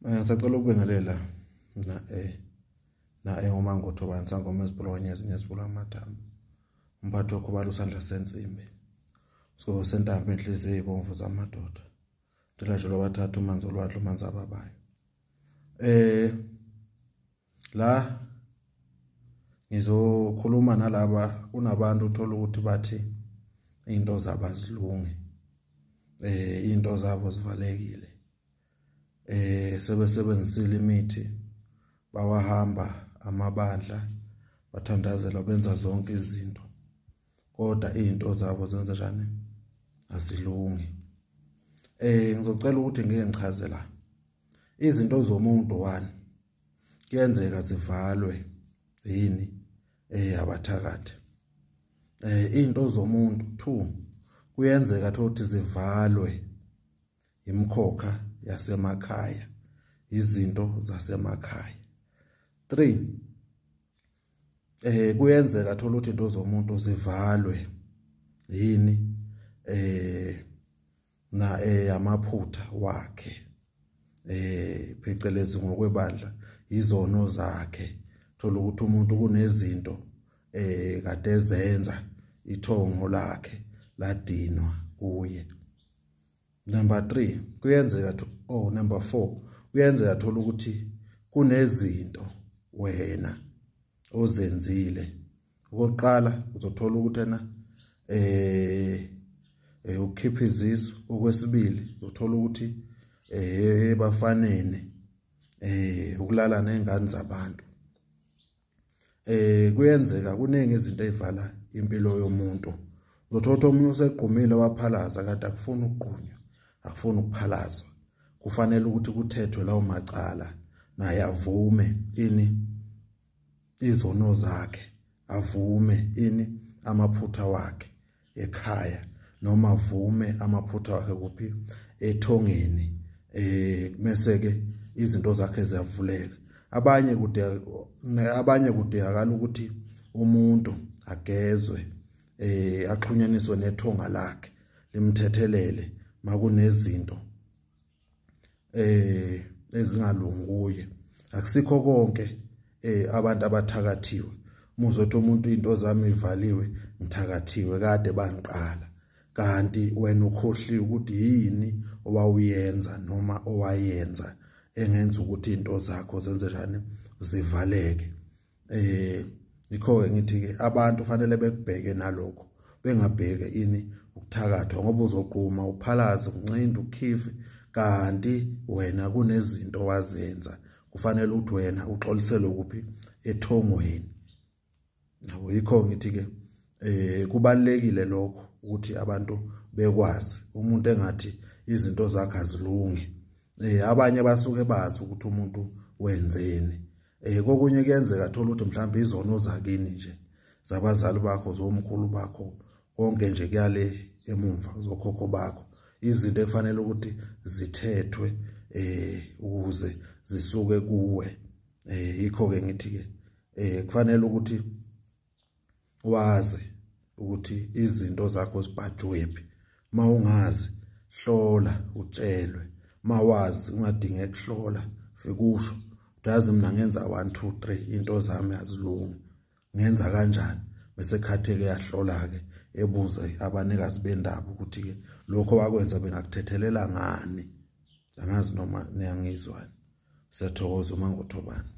Ngisacela ukubingelela na uMangotho sangoma ezibulwa ezinye ezibulwa amathambo. Umphathi wokhubala usandla sensimbi. Sigobo sentambo inhliziyo ibomvu zamadoda. Ndilajelwa bathathu umanzi olwandle umanzi ababayo. La ngizokhuluma nalaba kunabantu uthola ukuthi bathi into zabo azilungi. Into zabo zivalekile. Sebesebenzisile imithi bawahamba amabandla bathandazela benza zonke izinto kodwa izinto zabo zenza njani azilungi. Ngizocela ukuthi ngike ngichaze la izinto zomuntu one kuyenzeka zivalwe yini abathakathi. Izinto zomuntu 2 kuyenzeka ukuthi zivalwe imikhokha yasemakhaya, izinto zasemakhaya. 3 kuyenzeka thola ukuthi into zomuntu zivalwe yini na amaphutha wakhe, phecelezi ngokwebandla izono zakhe. Thola ukuthi umuntu kunezinto kade ezenza ithongo lakhe ladinwa kuye. Number 3 kuyenzeka number 4 kuyenzeka thola ukuthi kunezinto wena ozenzile. Okokuqala uzothola ukuthi ena ukukhipha izisu. Okwesibili uzothola ukuthi bafanene ukulala nezingane zabantu. Kuyenzeka kuningi izinto ezivala impilo yomuntu. Uzothola omunye usegqumile waphalaza kade akufuna ukugqunywa, akufuna ukuphalazwa. Kufanele ukuthi kuthethwe lawo macala naye avume ini izono zakhe, avume ini amaphutha wakhe ekhaya, noma avume amaphutha wakhe kuphi ethongeni, bese ke izinto zakhe ziyavuleka. Abanye kudingakala ukuthi umuntu agezwe, axhunyaniswe nethonga lakhe limthethelele makunezinto ezingalungi kuye. Akusikho konke abantu abathakathiwe. Muzothi umuntu into zami ivaliwe, ngithakathiwe kade bangiqala, kanti wena ukhohliwe ukuthi yini owawuyenza noma owayenza engenza ukuthi into zakho zenze njani zivaleke. Yikho ke ngithi ke abantu fanele bekubheke nalokho, bengabheke ini ukuthakathwa, ngoba uzoqhuma uphalaze uncinde ukhife kanti wena kunezinto wazenza. Kufanele ukuthi wena uxoliselwe kuphi ethongweni. Yabo, yikho ngithi ke kubalekile lokho ukuthi abantu bekwazi umuntu engathi izinto zakhe azilungi. Abanye basuke bazi ukuthi umuntu wenzeni. Kokunye kuyenzeka thola ukuthi mhlawumbe izono zakini nje zabazali bakho, zomkhulu bakho, konke nje kuyale emumva zokhokho bakho, izinto ekufanele ukuthi zithethwe ukuze zisuke kuwe. Yikho ke ngithi ke kufanele ukuthi wazi ukuthi izinto zakho zibhajwephi. Mawungazi hlola utshelwe, mawazi ungadinge ukuhlola fikusho udazi mina ngenza 1 2 3 into zami azilungi, ngenza kanjani? Bese khatheke yahlola ke ebuze abanikazi bendaba ukuthi ke lokho wakwenza bengakuthethelela ngani. Angazi noma niyangizwa. Siyathokoza uMangotho bani.